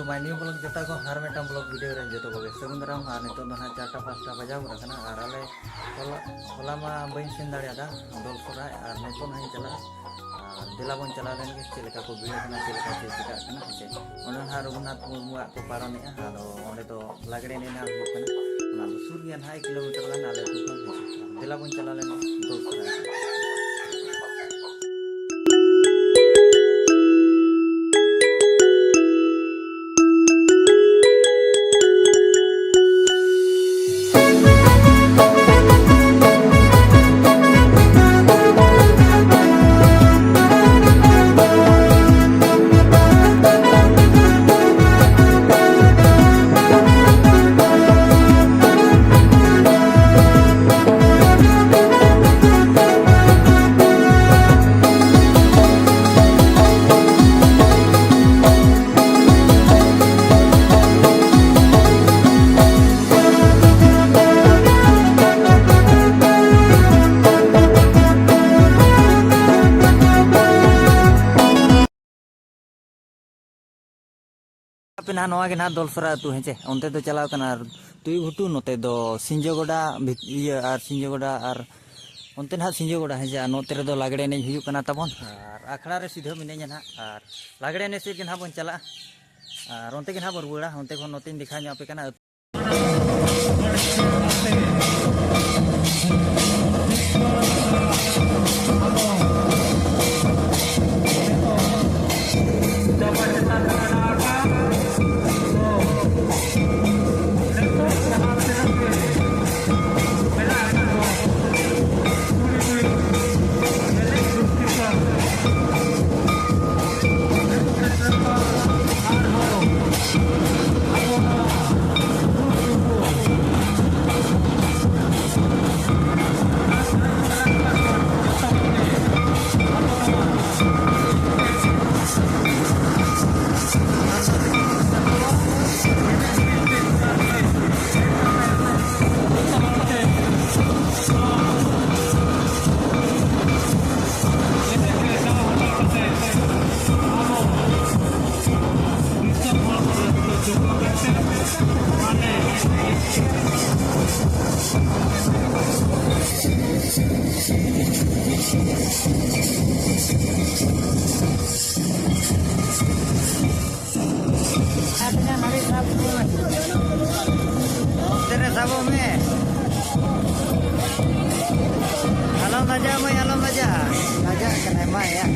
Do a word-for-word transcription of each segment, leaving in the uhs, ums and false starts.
My new vlog ᱡᱚᱛᱚ ᱠᱚ ᱟᱨ ᱢᱤᱫᱴᱟᱝ vlog video ᱨᱮ ᱡᱚᱛᱚ ᱠᱚᱜᱮ ᱥᱟᱹᱜᱩᱱ ᱫᱟᱨᱟᱢ᱾ ᱟᱨ ᱱᱤᱛᱚᱜ ᱫᱚ ᱱᱟᱦᱟᱜ ᱪᱟᱨᱴᱟ ᱯᱟᱸᱪᱴᱟ ᱵᱟᱡᱟᱣ ᱜᱚᱫ ᱟᱠᱟᱱᱟ᱾ ᱟᱨ ᱟᱞᱮ ᱦᱚᱞᱟ, ᱦᱚᱞᱟ ᱢᱟ ᱵᱟᱹᱧ ᱥᱮᱱ ᱫᱟᱲᱮᱭᱟᱫᱟ ᱫᱚᱞ ᱥᱚᱨᱦᱟᱭ, ᱟᱨ ᱱᱤᱛᱚᱜ ᱱᱟᱦᱟᱜ ᱤᱧ ᱪᱟᱞᱟᱜᱼᱟ᱾ ᱟᱨ ᱫᱮᱞᱟ ᱵᱚᱱ ᱪᱟᱞᱟᱣ ᱞᱮᱱ ᱜᱮ, ᱪᱮᱫ ᱞᱮᱠᱟ ᱠᱚ ᱵᱷᱤᱲ ᱠᱟᱱᱟ, ᱪᱮᱫ ᱞᱮᱠᱟ ᱪᱮᱫ ᱪᱤᱠᱟᱹᱜ ᱠᱟᱱᱟ, ᱦᱮᱸ ᱥᱮ᱾ ᱚᱸᱰᱮ ᱱᱟᱦᱟᱜ ᱨᱚᱜᱷᱩᱱᱟᱛᱷ ᱢᱩᱨᱢᱩᱣᱟᱜ ᱠᱚ ᱯᱟᱨᱚᱢᱮᱜᱼᱟ᱾ ᱟᱫᱚ ᱚᱸᱰᱮ ᱫᱚ ᱞᱟᱜᱽᱲᱮ ᱮᱱᱮᱡ ᱱᱟᱦᱟᱜ ᱦᱩᱭᱩᱜ ᱠᱟᱱᱟ᱾ ᱚᱱᱟ ᱫᱚ ᱥᱩᱨ ᱜᱮᱭᱟ ᱱᱟᱦᱟᱜ, ᱮᱠ ᱠᱤᱞᱳᱢᱤᱴᱟᱨ ᱜᱟᱱ ᱟᱞᱮ ᱟᱹᱛᱩ ᱠᱷᱚᱱ᱾ ᱫᱮᱞᱟ ᱵᱚᱱ ᱪᱟᱞᱟᱣ ᱞᱮᱱ ᱜᱮ ᱫᱚᱞ ᱥᱚᱨᱦᱟᱭ᱾ ᱟᱯᱮ ᱱᱟᱦᱟᱜ ᱱᱚᱣᱟ ᱜᱮ ᱱᱟᱦᱟᱜ ᱫᱚᱞᱥᱚᱨᱟ ᱟᱹᱛᱩ, ᱦᱮᱸ ᱪᱮ? ᱚᱱᱛᱮ ᱫᱚ ᱪᱟᱞᱟᱣ ᱠᱟᱱᱟ ᱟᱨ ᱛᱩᱭᱩ ᱜᱷᱩᱴᱩ, ᱱᱚᱛᱮ ᱫᱚ ᱥᱤᱸᱡᱚ ᱜᱚᱰᱟ, ᱵᱷᱤᱛ-, ᱤᱭᱟᱹ, ᱟᱨ ᱥᱤᱸᱡᱚ ᱜᱚᱰᱟ, ᱟᱨ ᱚᱱᱛᱮ ᱱᱟᱦᱟᱜ ᱥᱤᱸᱡᱚ ᱜᱚᱰᱟ, ᱦᱮᱸ ᱪᱮ? ᱟᱨ ᱱᱚᱛᱮ ᱨᱮᱫᱚ ᱞᱟᱜᱽᱲᱮ ᱮᱱᱮᱡ ᱦᱩᱭᱩᱜ ᱠᱟᱱᱟ ᱛᱟᱵᱚᱱ᱾ ᱟᱨ ᱟᱠᱷᱲᱟ ᱨᱮ ᱥᱤᱫᱷᱟᱹ ᱢᱤᱱᱟᱹᱧᱟ ᱱᱟᱦᱟᱜ, ᱟᱨ ᱞᱟᱜᱽᱲᱮ ᱮᱱᱮᱡ ᱥᱮᱫ ᱜᱮ ᱱᱟᱦᱟᱜ ᱵᱚᱱ ᱪᱟᱞᱟᱜᱼᱟ᱾ ᱟᱨ ᱚᱱᱛᱮ ᱜᱮ ᱱᱟᱦᱟᱜ ᱵᱚᱱ ᱨᱩᱣᱟᱹᱲᱟ, ᱚᱱᱛᱮ ᱠᱷᱚᱱ ᱱᱚᱛᱮᱧ ᱫᱮᱠᱷᱟᱣ ᱧᱚᱜ ᱟᱯᱮ ᱠᱟᱱᱟ᱾ Vaya.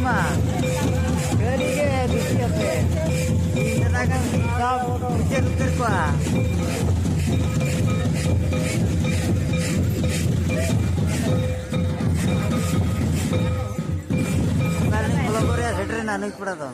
ᱢᱟ, ᱥᱟᱹᱨᱤ ᱜᱮ ᱫᱩᱥᱤ ᱟᱯᱮ᱾ ᱤᱧ ᱫᱟᱫᱟ ᱜᱟᱱ ᱥᱟᱵ ᱩᱪᱟᱹᱲ ᱩᱛᱟᱹᱨ ᱠᱚᱣᱟ᱾ ᱚᱠᱟ ᱨᱤᱱᱤᱡ ᱵᱚᱞᱚ ᱠᱚ ᱨᱮᱭᱟᱜ ᱥᱮᱴᱮᱨᱮᱱᱟ ᱱᱩᱭ ᱠᱚᱲᱟ ᱫᱚ᱾